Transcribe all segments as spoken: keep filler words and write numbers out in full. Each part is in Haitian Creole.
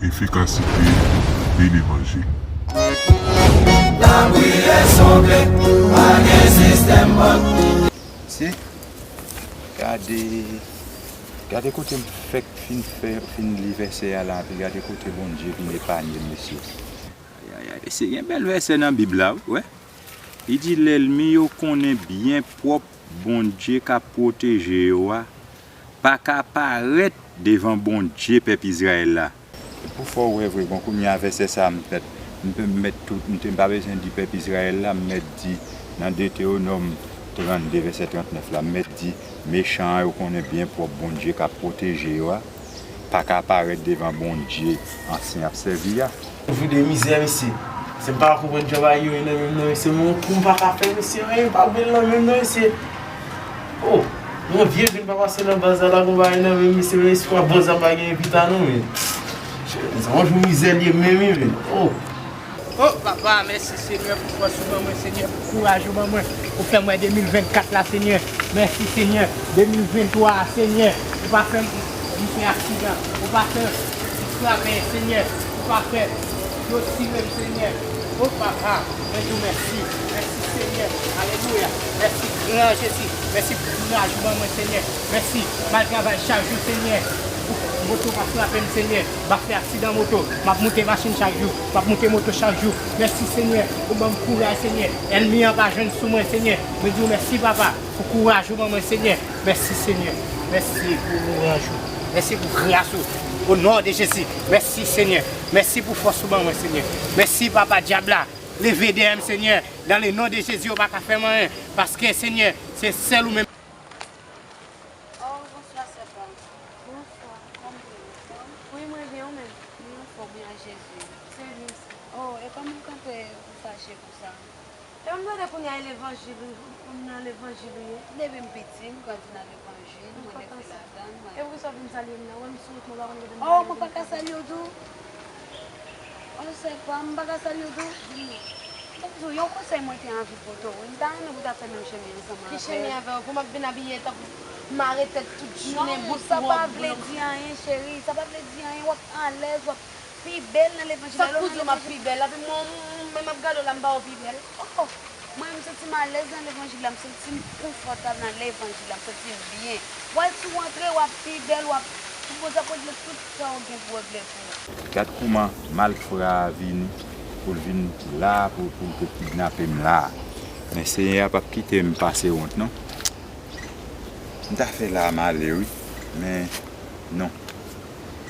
Efikasite de levanjil. Lapriyè sonble, pa gen sistèm bank. Si, gade, gade kote m fèk fin fè, fin li vèsè a la, epi gade kote Bondye vin epanye m, mesye. Ayayay, mesye, gen bèl vèsè nan Bib la, wi, wè. Li di, lènmi yo konnen byen pwòp Bondye k ap pwoteje yo a pa ka parèt devan Bondye pèp Izrayèl la. Pou fè w wè vre, bon, kounye a vèsè sa a, m mèt, m pe mèt tout, m te, m pa bezwen di pèp Izrayèl la, m mèt di nan Detewonòm trannde, vèsè trannèf la, m mèt di, mechan an, yo konnen byen pwòp Bondye k ap pwoteje yo a pa ka parèt devan Bondye ansyen ap sèvi a. Jou de mizè, mesye. Se m pa konprann jan bagay yo ye nan men m nan, mesye. Mwen, yon kou m pa ka fè, mesye, men pa bèl nan men m nan, mesye. Oh, yon vye jèn pa pase nan baz la, la gon bagay nan men m, mesye, men espwa bon zam pa gen pita non, men. Se yon jou mizè l ye menm, wi, men. Oh. Oh, papa, mèsi, Senyè, pou fòs ou ban mwen, Senyè, pou kouraj ou ban mwen. Ou fè m wè de mil vennkat la, Senyè. Mèsi, Senyè. De mil venntwa a, Senyè, ou pa fè m, m fè aksidan. Ou pa fè m frape, Senyè. Ou pa fè yo tire m, Senyè. O papa, mwen di w mèsi. Mèsi, Senyè. Alelouya. Mèsi, gran Jezi. Mèsi pou kouraj ou ban mwen, Senyè. Mèsi. M al travay chak jou, Senyè. Moto pa frape m, Senyè. M pa fè aksidan moto. M ap moute machin chak jou. M ap moute moto chak jou. Mèsi, Senyè. Ou ban m kouraj, Senyè. Ènmi an pa jwenn sou mwen, Senyè. Mwen di w mèsi, papa, pou kouraj ou ban mwen, Senyè. Mèsi, Senyè. Mèsi pou louwanj ou. Mèsi pou gras ou. O non de Jezi. Mèsi, Senyè. Mèsi pou fòs ou ban mwen, Senyè. Mèsi, papa, dyab la. Leve dèyè m, Senyè. Dans le nom de Jésus, ou pa ka fè m anyen. Paske, Senyè, se sèl ou menm. Oh, bonswa, sè Pam. Bonswa, kòman w ye? Wi, mwen byen, ou menm? Mwen anfòm, wi, ak Jezi. Se byen sa. Oh, e kòman w kanpe ou fache konsa? E m tande kounye a e levanjil, ou nan levanjil ou ye? Depi m piti, m grandi nan levanjil, mwen leve ladan l, mwen. E poukisa w vin salye m la? Ou wè m sou wout mwen, ou pa konn kote m prale. Oh, mwen pa ka salye w tou? Oh, sè Pam, m pa ka salye w tou? Di m non. Bon, di w, yon konsèy mwen te anvi pote w, wi. M ta renmen pou w ta fè menm chemen ansanm avè m. Ki chemen avè w? Pou m ap vin abiye tankou mare tèt tout jounen, bout wòb. Non, sa pa vle di anyen, cheri. Sa pa vle di anyen. W ap alèz, w ap pi bèl nan levanjil la. Sa k pou di w m ap pi bèl? Epi mwen, mwen menm m ap gade w la, m pa wè w pi bèl? Oh! Mwen, m santi m alèz nan levanjil la, m santi m konfòtab nan levanjil la, m santi m byen. W al sou antre, w ap pi bèl, w ap, pou Bondye ap regle tout sa w gen pou regle pou ou. Gad kouman malfra a vini, pou l vin la, pou, pou l te kidnape m la. Men Senyè a p ap kite m pase wont, non. M ta fè la a m ale, wi. Men, non.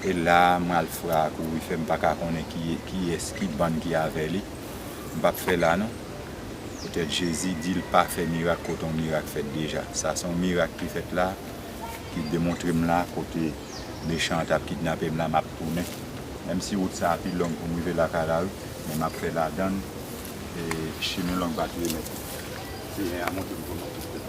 E la a, malfra a kouri fè m pa ka konnen ki, kiyès, ki bann ki avè li. M p ap fè la non. Poutèt Jezi di l pa fè mirak kote yon mirak fèt deja. Sa se yon mirak ki fèt la, ki demontre m la kote mechan an t ap kidnape m la, m ap tounen. Menm si wout sa a pi long pou m rive lakay la, wi, men m ap fè ladan l. E chimen long pa touye mèt li. Senyè a montre m kòman pou fè.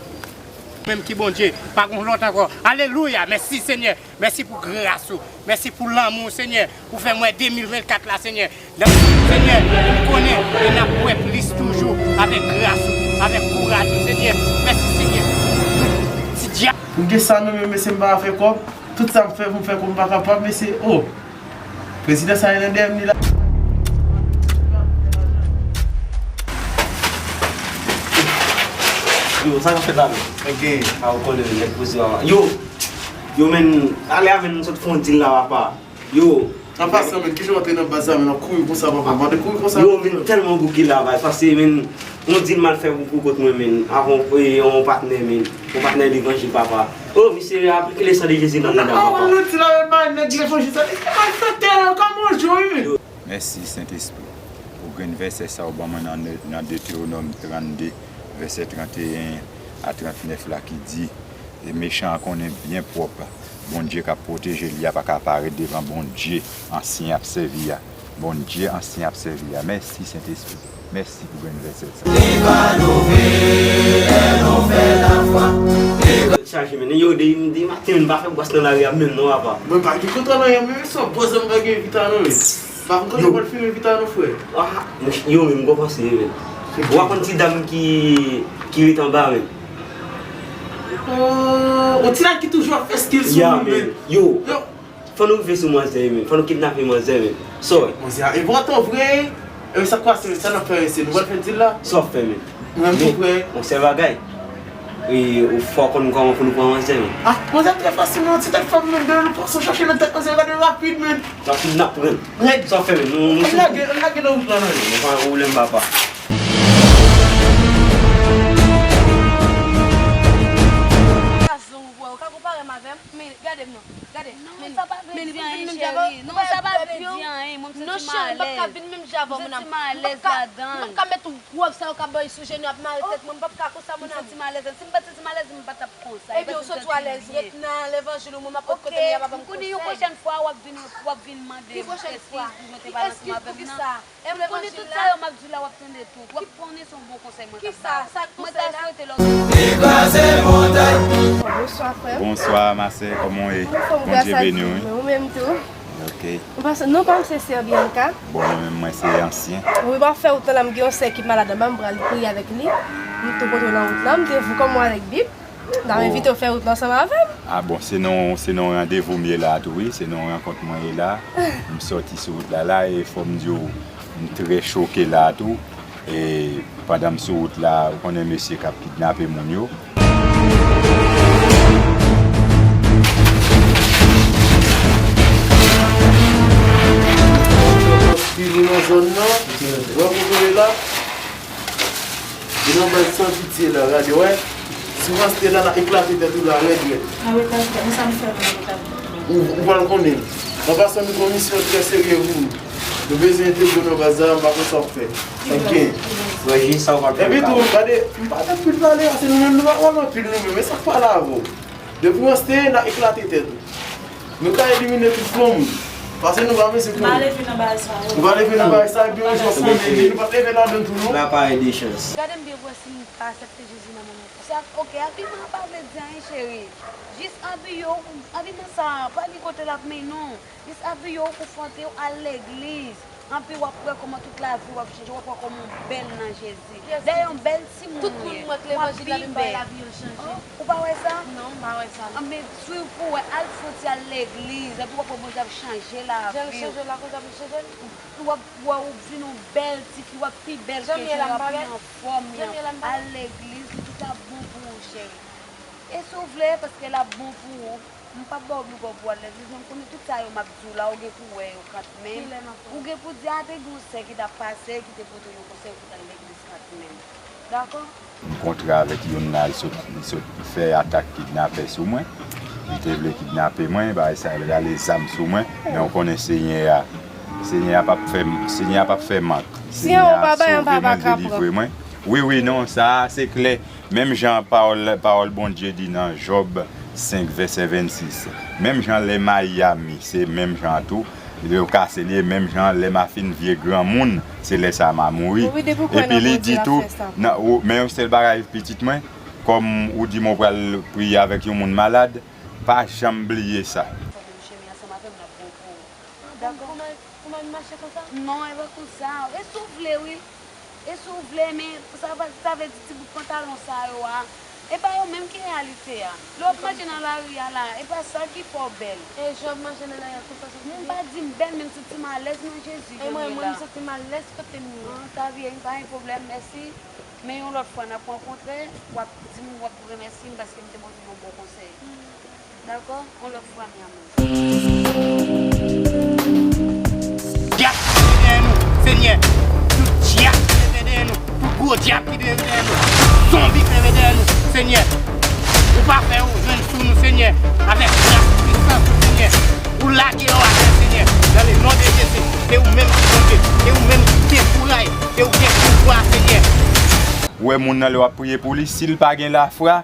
Menm ki Bondye, pa gon lòt ankò. Alelouya! Mèsi, Senyè! Mèsi pou gras ou. Mèsi pou lanmou w, Senyè. Ou fè m wè de mil vennkat la, Senyè. Nan, Senyè, m konnen e n ap wè plis toujou avèk gras ou, avèk kouraj ou, Senyè. Mèsi, Senyè. Ti dya. M gen sa nan men m, mesye, m pa ka fè kòb. Tout sa m fè pou m fè kòb, m pa kapab, mesye. Oh! Prezidan sa e nan dèyè m li la. Yo, sa k ap fèt la menm? Ok. A, ou konnen nèg poze a. Yo! Yo, men, ale a, men, m sot fè yon deal la, papa. Yo. An pasan, men, kijan w antre nan baz la, men, w ap kouri konsa, papa? M pa te kouri konsa. Yo, men, tèlman bouke la, baz, paske, men, yon deal m al fè pou, pou kont mwen, men, avè yon, yon patnè, men, yon patnè levanjil, papa. Oh, misye aplike le san de Jezi nan manda, papa. An, ou di la, men, nèg levanjil sa, li te malfektè, kòman w jwe, men? Mèsi, Sentespri, pou grenn vèsè sa w ban mwen nan, nan Detewonòm trannde, vèsè tranteyen a trannèf la, ki di, e mechan an konnen byen pwòp Bondye k ap pwoteje li a pa ka parèt devan Bondye ansyen ap sèvi a. Bondye ansyen ap sèvi a. Mèsi, Sentespri. Mèsi pou grenn vèsè sa. Li va louvri, lè nou fè lafwa. Chaje, men, yo, de, de maten, men, pa fè bwès nan lari a, menm non, papa. Mwen pa gen kontra nan yon, men, sa, bwès, mwen pa gen pita, non, men. Pa konn kote pou l fimen pita, non, frè. Ah, yo, men, m konn panse, men. Ou pa konn ti dam ki, ki ret anba, men. Oh, on ti nèg ki toujou ap fè skill sou moun, men. Yo. Yo. Fò nou rive sou manzè, men. Fò nou kidnape manzè, men. Sa w wè? Manzè a enpòtan vre. E sa k pase, sa n ap fè, se nou pral fè dil la? Sa w ap fè, men? Mwen menm tou prè. Yon sèl bagay. E, ou fò konn kòman pou nou pran manzè, men. Ah, manzè trè fasil, non, ti tèt fanm, men, de nou pran sa chache nan tèt manzè, gade rapid, men. Sa w ap kidnape, men. Rèd. Sa w ap fè, men? Nou, nou... Ann lage, ann lage nan wout la, non. Nou pa nan pwoblèm, papa. Ou ka konpare m avè m, men gade m non. Gade, men sa pa vle di anyen, cheri. Non, sa pa vle di anyen. Mwen, m santi m alèz. Non, cheri, m p ap ka vin menm jan avè w, mon amour. M p ap ka, m p ap ka met wòb sa yo k ap bay sou jenou, ap mare tèt mwen. M p ap ka konsa, mon amour. M santi m alèz. Si m pa t santi m alèz, m pa t ap konsa. Ebyen, ou santi w alèz. Ret nan levanjil ou, mwen m ap ret kote m ye, ap ban m konsèy. Ok, m konnen yon pwochèn fwa w ap vin, w ap vin mande m eskiz pou jan w te pale ansanm avè m nan. Ki pwochèn fwa? Ki eskiz pou kisa? E m konnen tout sa yo m ap di w la, w ap tande tout. W ap konnen se yon bon konsèy mwen t ap ba w. Mwen ta swete lòt. Bonswa, frè m. Bonswa, ma sè, kòman w ye? Anfòm, gras a Dye. Ou menm tou? Ok. Ou pa, non pa m se sè Bianca. Bon, mwen menm, mwen se ansyen. Wi, m ap fè wout lan la, m gen yon sè ki malad anba, m pral priye avèk li. M tou pote w nan wout lan, m te vou kòm w avèk Bib. M ta envite w fè wout la ansanm avè m. Ah bon, se nan, se nan yon randevou m ye la tou, wi. Se nan yon rankont mwen ye la. M sòti sou wout la la e fò m di w, m trè choke la tou. E pandan m sou wout la, ou konnen mesye k ap kidnape moun yo. Ki nou nan zòn nan, wè kote w ye la. Li nan baz San Pitye la, gade, wè. Si w rantre la, n a eklate tèt ou la, rèd, rèd. Mwen sa m fè, mwen, mwen ta... Ou, ou pral konnen. An pasan, nou gon misyon trè serye pou ou. Nou bezwen entegre w nan baz la, m pa konn sa w ap fè. Ok. Epi tou, gade, m pa t anpil pale, paske nou menm, nou pa pale anpil, nou menm. Men sa k pale avè w. Depi w rantre, n a eklate tèt ou. Nou ka elimine tout flanm. Paske nou pa bezwen tou. Nou pa leve nan bagay sa yo. Nou pa leve nan bagay sa, epi yon jou w ap leve, epi nou pa t leve ladan tou, non. N a pa de chans. Gade m byen pou wè si m ka aksepte Jezi nan moman sa. Ok, abiman an pa vle di anyen, cheri. Jis abiye w, abiman sa a, pa gen kote l ap mennen w. Jis abiye w, konfwonte w, al legliz. Anpi w ap wè kòman tout lavi w ap chanje, w ap wè kòman w bèl nan Jezi. Dayè yon bèl timoun ou ye, w ap pi bèl. Ou pa wè sa? Non, m pa wè sa, non. Anben, swiv pou w wè, al fon ti al legliz, anpi w ap wè Bondye ap chanje lavi w. W ap wè ou vin yon bèl tifi, w ap pi bèl ke jan w ap pi anfòm nan. Al legliz, li tout ap bon pou ou, cheri. E si w vle, paske l ap bon pou ou. M p ap ba w oblije pou w al legliz, men m konnen tout sa yo m ap di w la, ou gen pou wè yo kanmenm. Ou gen pou di, a, te gen yon sè ki t ap pase, ki te pote w yon konsèy pou w t al legliz kanmenm. Dakò? M kontre avèk youn la, li sot, li sot fè atak kidnapè sou mwen. Li te vle kidnape mwen, bagay sa, li rale zam sou mwen, men ou konnen Senyè a, Senyè a p ap fè, Senyè a p ap fè mank. Senyè a sove mwen, delivre mwen. Wi, wi, non, sa a se klè. Menm jan pawòl, pawòl Bondye di nan Jòb senk vèsè vennsis. Menm jan lè m a Miami, se menm jan tou. Lè yo kase li, e menm jan lè m a fin vye granmoun, se lè sa a m a mouri. Epi li di tou, nan, ou, men yon sèl bagay, pitit mwen, kòm ou di m ou pral priye avèk yon moun malad, pa janm bliye sa. Dakò. Kouman, kouman l mache konsa? Non, e pa konsa. E si w vle, wi. E si w vle, men sa va, sa vle di ti bout pantalon sa yo a. E pa yo menm ki reyalite a. Lè w ap mache nan lari a la, e pa sa ki fè w bèl. E jan w ap mache nan lari a konsa, sa vle di? M pa di m bèl, men m santi m alèz nan Jezi ke m ye la. E mwen, mwen, m santi m alèz kote m ye. An, ta byen, pa gen pwoblèm, mèsi. Men yon lòt fwa n ap rankontre, w ap di m, w ap remèsye m paske m te pote w yon bon konsèy. Dakò? Yon lòt fwa, mi amor. Dyab ki te dèyè nou, Senyè. Tout dyab ki te dèyè nou, tout gwo dyab ki te dèyè nou, zonbi ki te dèyè nou, Senyè. Ou pa fè yo jwenn sou nou, Senyè. Avèk gras, pwisans ou, Senyè. Ou lage yo atè, Senyè. Nan le non de Jezi, se ou menm ki Bondye, se ou menm ki kouraj, se ou gen pouvwa, Senyè. Ou wè moun nan lè w ap priye pou li, si l pa gen lafwa,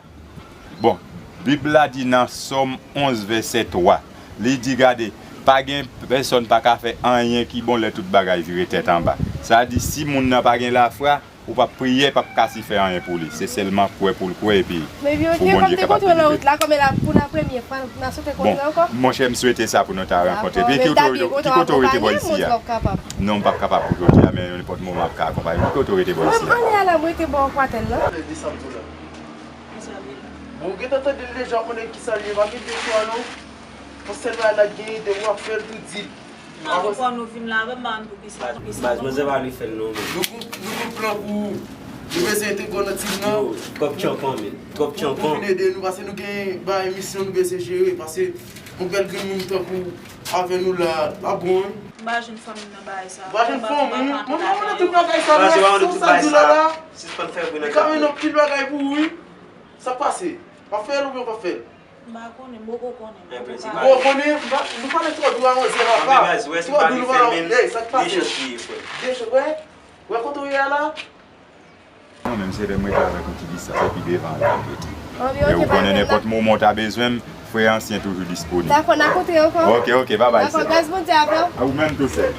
bon, Bib la di nan Sòm onz vèsè twa, li di, gade, pa gen pèsòn pa ka fè anyen ki bon lè tout bagay vire tèt anba. Sa di, si moun nan pa gen lafwa, ou p ap priye, p ap kasi fè anyen pou li. Se sèlman kwè pou l kwè, epi pou Bondye kapab delivre l. Bon, monchè, m swete sa pou nou ta rankontre. Epi ki kote ou rete, ki kote ou rete bò isi a? Non, m p ap kapab pou jodi a, men nenpòt moman m ap ka akonpaye w. Ki kote ou rete bò isi a? Mwen ale a la, m rete bò Kwatèl la. Bon, ou gentan tande l deja, ou konnen kisa l ye, pa gen de chwa non. Yon sèl bagay la genyen, depi w ap fè l, tou di l. Mwen konprann nou vin la avè m, m pa konn poukisa. Baz, manzè pa vle fè l non, men. Nou gon, nou gon plan pou ou. Nou bezwen entegre w nan team nan. Yo, twòp tchanpan, men. Twòp tchanpan. Pou vin ede nou, paske nou gen bagay misyon nou bezwen jere, paske yon bèl grenn moun tankou avè nou la, l ap bon, wi. M pa jwenn fanmi m nan bagay sa. Ou pa jwenn fanmi w? Mwen, mwen, mwen, tout bagay sa, mwen, sa w di la la. Sispann fè bri nan tèt ou. Li ka mennen anpil bagay pou ou, wi. Sa k pase? W ap fè l oubyen w p ap fè l? M pa konnen, m poko konnen. Ou poko konnen? M pa, nou pa nan twò dou a manzè papa. Twò dou nou pa nan, ey, sa k pase? Gen chans, wè. Wè kote w ye a la? Non, menm se lè m rete avèk yon ti distans, epi devan an l ap rete. Men ou konnen nenpòt moman w ta bezwen m, frè ansyen toujou disponib. Dakò, n a kontre ankò. Ok, ok, babay, sè. Dakò, gras Bondye avè w. A ou menm tou, sè.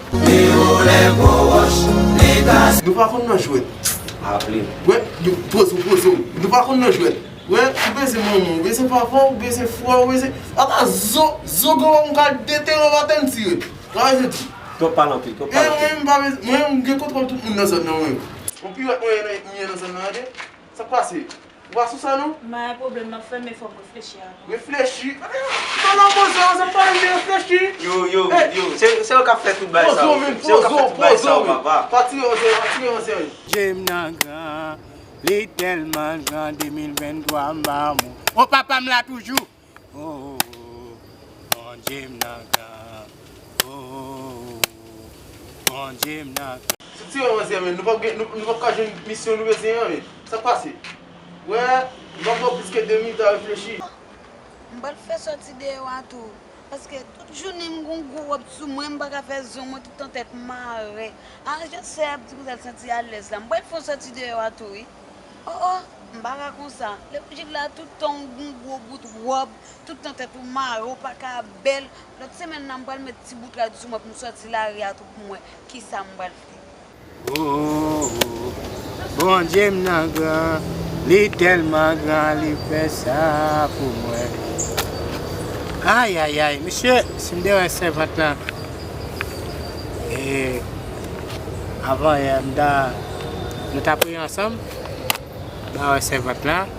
Nou pa konn nan jwèt. Aple. Wè, yo, poze w, poze w. Nou pa konn nan jwèt. Wè, ou bezwen manman, ou bezwen papa, ou bezwen frè, ou bezwen. Ata zo, zo gwo m ka detere w atè m tire. Sa vle di. Twòp pale anpil, twòp pale anpil. E mwen, m pa bezwen, mwen, m gen kontwòl tout moun nan zòn nan, mwen. Yon piwèt mwen, mwen ye nan zòn nan, tande? Sa k pase? Ou pa sou sa, non? M pa gen pwoblèm, m ap fèmen, fò m reflechi avan. Reflechi? Pale an poze, sa m pale de reflechi. Yo, yo, yo, se, se yo k ap fè tout bagay sa yo. Se yo k ap fè tout bagay sa yo, papa. Pa tire yon zè, pa tire yon zè. Jem nan gran. Li tèlman gran, de mil venntwa m pa moun. O papa m la toujou. Oh, Bondye m nan gran. Oh, Bondye m nan gran. Soti yon manzè, men nou p ap gen, nou, nou p ap ka jwenn misyon nou bezwen an, men. Sa k pase? Wè, nou p ap gen plis ke de minit a reflechi. M pral fè sòti deyò a tou. Paske tout jounen m gon gwo wòb sou mwen, m pa ka fè zong mwen, tout tan tèt mare. A, jan sè a ap di konsa l santi alèz la. M pral fè yon sòti deyò a tou, wi. O, o, m pa ka konsa. Levanjil la, tout tan w gon gwo bout wòb, tout tan tèt ou mare, ou pa ka bèl. Lòt semèn nan, m pral met ti bout rad sou mwen pou m sòti lari a tou pou m wè kisa m pral fè. Oh, oh, oh. Bondye m nan gran, li tèlman gran, li fè sa pou mwen. Ay, ay, ay, mesye, si m te wè sèvant lan, e, avan yè, m ta, nou ta priye ansanm, m pa wè sèvant lan,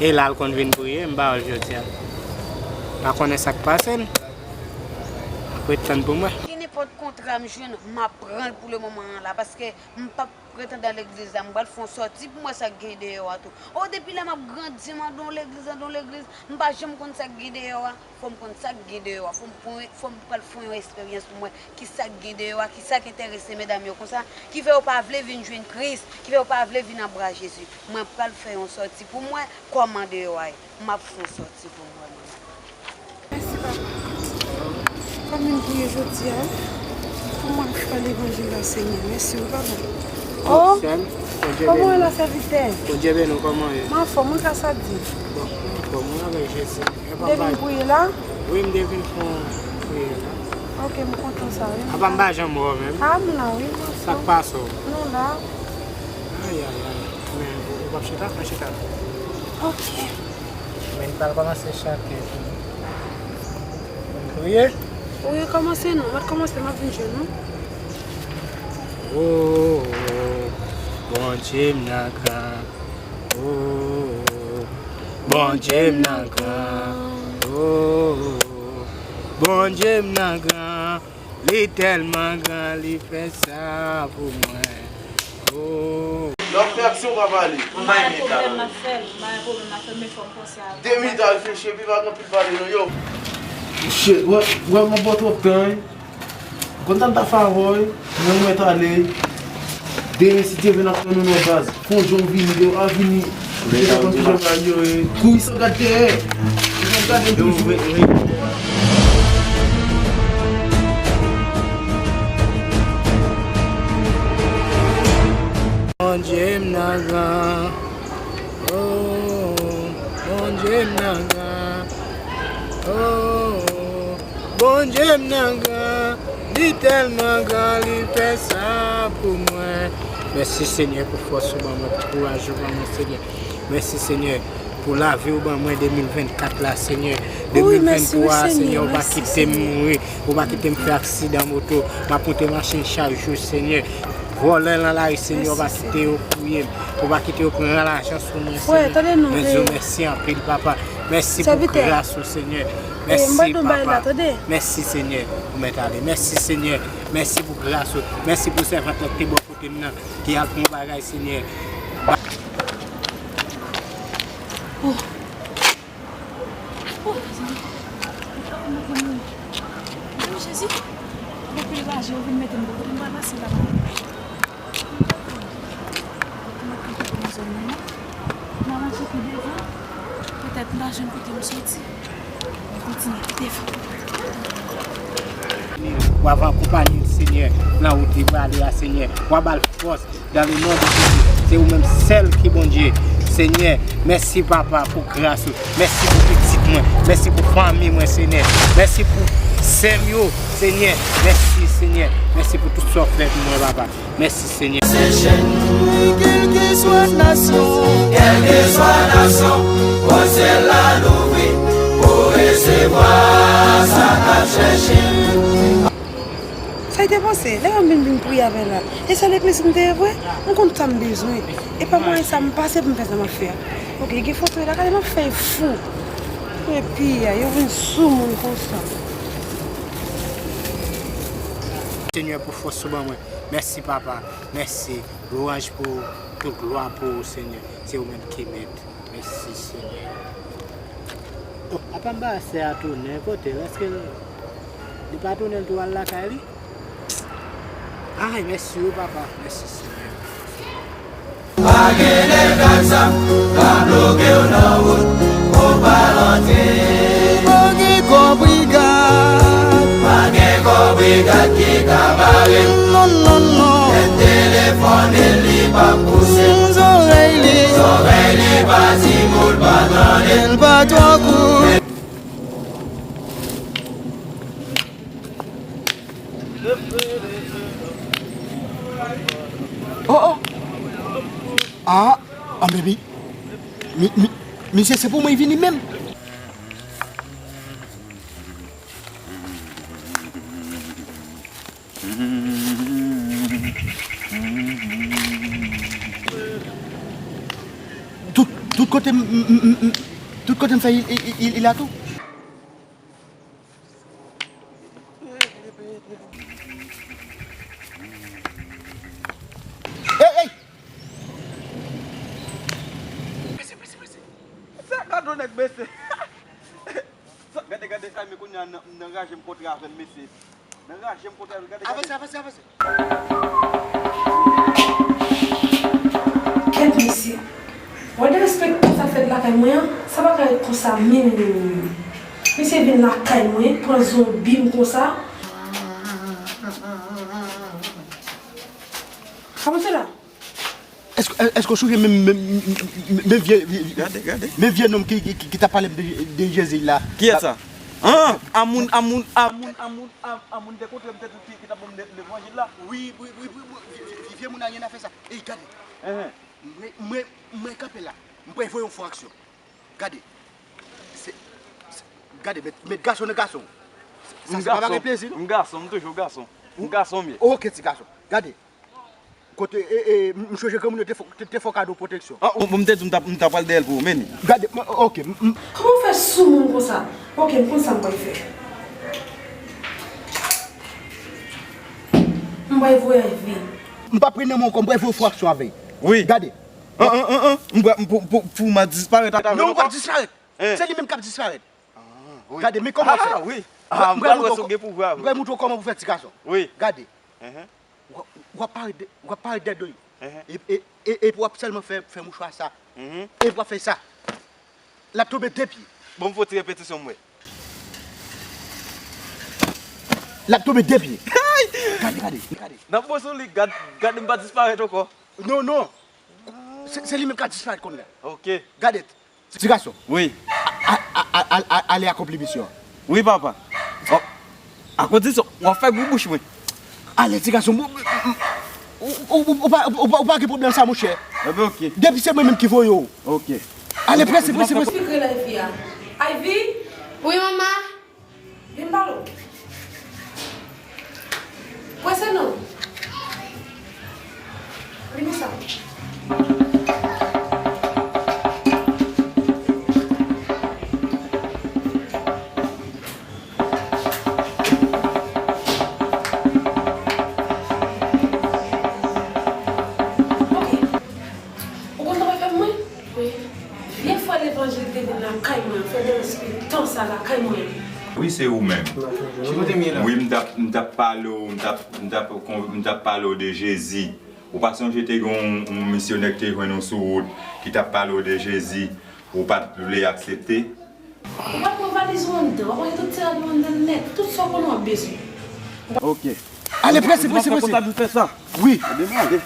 e la l konn vin priye, m pa wè l jodi a. Pa konnen sa k pase l, ap ret tann pou mwen. Ki nenpòt kontra m jwenn, m ap pran l pou le moman an la, paske m p ap ret anndan legliz la, m pral fè yon sòti pou m wè sa k gen deyò a tou. O, depi lè m ap grandi, m anndan yon legliz, anndan yon legliz, m pa janm konn sa k gen deyò a. Fò m konn sa k gen deyò a. Fò m pran, fò m pral fè yon eksperyans pou m wè kisa k gen deyò a, kisa k enterese medam yo konsa, ki fè yo pa vle vin jwenn Kris, ki fè yo pa vle vin an bra Jezi. Mwen pral fè yon sòti pou m wè kòman deyò a ye. M ap fè yon sòti pou m wè, manman. Mèsi, papa. Fò m vin priye jodi a, wi. Pou mwen fè levanjil la, Senyè. Mèsi, wi, papa. Oh, sè m, Bondye beni w. Kòman w ye la, sèvitè? Bondye beni w, kòman w ye? M anfòm, wi, gras a Dye. Bon, anfòm, wi, avèk Jezi. Ou te vin priye la? Wi, m te vin fè yon priyè la. Ok, m kontan sa, wi. Apa m pa janm wè w menm? A, m la, wi, m anfòm. Sa k pase w? Nou la. Ay, ay, ay. Men, ou p ap chita? Mwen chita. Ok. Men, n pral kòmanse chante tou. Ou priye? Wi, kòmanse non. Mwen kòmanse, m ap vin jwenn ou. Oh, oh, oh. Bondye m nan gran. Oh, oh, oh. Bondye m nan gran. Oh, oh, oh. Bondye m nan gran. Li tèlman gran, li fè sa pou mwen. Oh. Lè w ap fè aksyon, w pa pale. M pa gen pwoblèm, m ap fè l. M pa gen pwoblèm, m ap fè l, men fò m panse avan. De minit a reflechi, epi pa gen anpil pale, non, yo. Shit, wè, wè, m ap pran twòp tan, wi. Kontan ta favò, wi. Mwen, mwen t ale. Demen, si Dye vle, n ap tann ou nan baz. Fon jan w vini, depi w vini, ou gentan konn kijan bagay yo ye. Kouri san gad dèyè. Ou konn gade m toujou. Bondye m nan gran. Oh, Bondye m nan gran. Oh, Bondye m nan gran, li tèlman gran, li fè sa pou mwen. Mèsi, Senyè, pou fòs ou ban mwen, pou kouraj ou ban mwen, Senyè. Mèsi, Senyè, pou lavi ou ban mwen de mil vennkat la, Senyè. De mil venntwa, Senyè, ou pa kite m mouri, ou pa kite m fè aksidan moto. M ap monte machin chak jou, Senyè. Vòlè nan lari, Senyè, ou pa kite yo fouye m. Ou pa kite yo pran lajan sou mwen, Senyè. Mwen di w mèsi anpil, papa. Mèsi pou gras ou, Senyè. Mèsi, Papa. Mèsi, Senyè. Ou mèt ale. Mèsi, Senyè. Mèsi pou gras ou. Mèsi pou sèvant lan ki te bò kote m nan, ki al fè yon bagay, Senyè. Oh. Oh, Senyè. Oh, Jezi. Depi l raje, yo vin mete m bò kote m pral pase la. Mwen pran kote nan zòn nan, non. M a manje pi devan. Petèt m pa jwenn kote m soti. Mwen kontinye pi devan. W ap akonpaye l, Senyè, nan wout li prale a, Senyè. W ap ba l fòs, dans le nom de Jésus. Se ou menm sèl ki Bondye. Senyè, mèsi, Papa, pou gras ou. Mèsi pou pitit mwen. Mèsi pou fanmi mwen, Senyè. Mèsi pou sè m yo, Senyè. Mèsi, Senyè. Mèsi pou tout sa w fè pou mwen, Papa. Mèsi, Senyè. Se chèn. Kèlkeswa nasyon. Kèlkeswa nasyon, o syèl la louvri pou resevwa sa k ap chèche. Sa l te panse, lè yo vin, vin priye avè l la. E sèl legliz m te ye vre, m konn sa m bezwen. E pa mwayen sa m pase pou m fè sa m ap fè a. Ok, gen foto la, gade m ap fè fou. Epi, yo vin sou moun konsa. Senyè, pou fòs ou ban mwen. Mèsi, Papa. Mèsi. Lwanj pou ou. Tout glwa pou ou, Senyè. Se ou menm ki mèt. Mèsi, Senyè. Oh, apa m pa wè sè a tounen? Kote l? Èske l, li pa tounen, l tou al lakay li? Ay, mèsi wi, Papa. Mèsi, Senyè. Pa gen legal zam k ap bloke w nan wout pou w pa rantre. Pa gen kò brigad. Pa gen kò brigad ki ka bare m. Non, non, non. Lè m telefone l, li p ap pouse m. Zòrèy li. Zòrèy li pa di mo, l pa tande. L pa twò koute. Oh, oh. Ah, ah, baby. Mi, mi, misye, se pou mwen vini menm. Tout, tout kote m, m, m, m, tout kote m fè, il, il, il, il la tou. Ey, ey! Bese, bese, bese! Sa gade yon nèg bese! Sa, gade, gade sa, men kounye a nan, nan raje m kontre avè l, mesye. Nan raje m kontre avè l, gade, gade. Avanse, avanse, avanse. Kèt mesye. W ap derespekte sa k fèt lakay mwen an? Sa pa ka ret konsa menm, menm, menm, menm. Misye vin lakay mwen, pran zonbi m konsa. Kòman se la? Èske, èske w sonje menm, menm, menm vye, vye, gade, gade, menm vye nonm ki, ki, ki, ki t ap pale m de, de Jezi la? Kiyès sa? An! A moun, a moun, a moun, a moun, a, a moun te kontre m te di ki, ki t ap ban m le, levanjil la. Wi, wi, wi, wi, wi, vye, vye, vye moun nan gen afè sa. Ey, gade. Enhen. Mwen, mwen, mwen kanpe la. M pral voye yon fraksyon. Gade. Se, se, gade, met, met gason nan gason. Sa, sa pa bagay plezi, non? M gason, m toujou gason. M gason m ye. Ok, ti gason. Gade. Kote, e, e, m sonje granmoun yo te fè, te, te fè w kado pwoteksyon. Ah, bon, m te di w m t ap, m t ap pral dèyè l pou ou, men li. Gade, m, ok, m, m. Kòman w fè sou moun konsa? Ok, m konn sa m pral fè. M pral voye avè l. M p ap ri nan men w ankò, m pral voye fraksyon avè l. Wi. Gade. An, an, an, an. M pral, m pou, pou, pou m a disparèt avè l ankò. Non, ou p ap disparèt. Hein. Se li menm k ap disparèt. Ah, wi. Gade, men kòman w fè. Ah, wi. Ah, m pral wè si w gen pouvwa, wi. M pral montre w kòman pou fè ti gason. Wi. Gade. Enhen. W ap, w ap parèt dè, w ap parèt dèyè do yo. Enhen. E, e, e, epi w ap sèlman fè, fè mouchwa sa. Mhm. Epi w ap fè sa. L ap tonbe de pye. Bon, m fè yon ti repetisyon m wè. L ap tonbe de pye. Gade, gade, gade. N ap bon sou li, gad, gade m pa disparèt ankò. Non, non. Se, se li menm k ap disparèt kounye a. Ok. Gade. Ti gason. Wi. A, a, a, a, a, ale akonpli misyon an. Wi, papa. Oh. Akoz di sa, w ap fè gwo bouch mwen. Ale, ti gason. Ou, ou, ou, ou pa, ou, ou pa gen pwoblèm sa, monchè. Ebyen, ok. Depi se mwen menm ki voye w. Ok. Ale, prese, prese, prese. Ivy rele Ivy a. Ivy? Wi, manman. Vin pale w. Prese non. Li konsa. Wi, se ou menm. Wi, m t ap, m t ap pale w, m t ap, m t ap kon-, m t ap pale w de Jezi. Ou pa sonje te gen yon, yon misyonè ki te jwenn ou sou wout, ki t ap pale w de Jezi, ou pa t vle aksepte? Ou pa t pran valiz ou anndan, w ap range tout ti rad ou anndan nèt, tout sa w konnen w ap bezwen. Ok. Ale, prese, prese, prese. Konsa nou fè sa. Wi. Demande.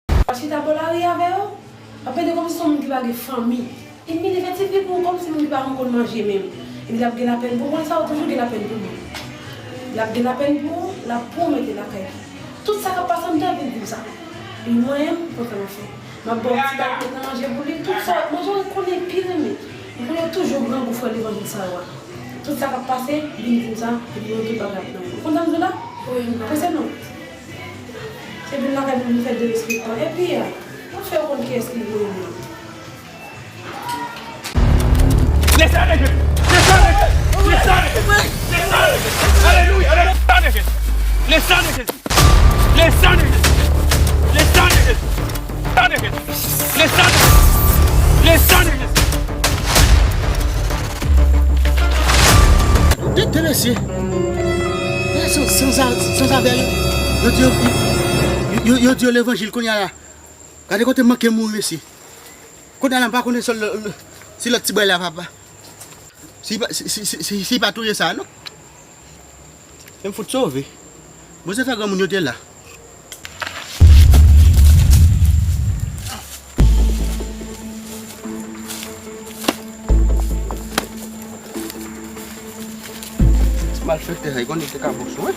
W ap chita bò lari avè yo, w ap mete kòmsi se yon moun ki pa gen fanmi. Li mele fè ti fi pou ou kòmsi moun ki pa janm konn manje menm. Epi l ap gen lapèn pou ou, konnen sa, ou toujou gen lapèn pou moun. L ap gen lapèn pou ou, l ap pwomete lakay li. Tout sa k ap pase anndan vin di m sa. Epi mwen menm, kontan m fè. M ap ba w ti bal pou mete nan manje pou li, tout sa w ap manje, ou konnen pi renmen. M konnen w toujou grangou frè levanjil sa yo a. Tout sa k ap pase, vin di m sa, epi mwen tout bagay ap nan men. Ou konn sa m di w la? Wi, m konn. Prese non. Se vin lakay pou vin fè derespektan. Epi, a, m ap fè w konn kiyès ki voye m nan. Le sang de Jésus! Le sang de Jésus! Le sang de Jésus! Le sang de Jésus! Alléluia! Le sang de Jésus! Le sang de Jésus! Le sang de Jésus! Le sang de Jésus! Sang de Jésus! Le sang de Jésus! Le sang de Jésus! Tande, tande, mesye. Mesye, sanzave, sanzave yo. Yo di yo, yo, yo, yo di yo levanjil kounye a la. Gade kote m manke mouri, mesye. Kounye a la, m pa konnen si lò-, si lòt ti bway la, papa. Si pa, si, si, si, si, si pa touye sa, non. Men m fout sove. Bon, se fè granmoun yo te la. Ti malfektè sa, li konnen te ka bon sou mwen.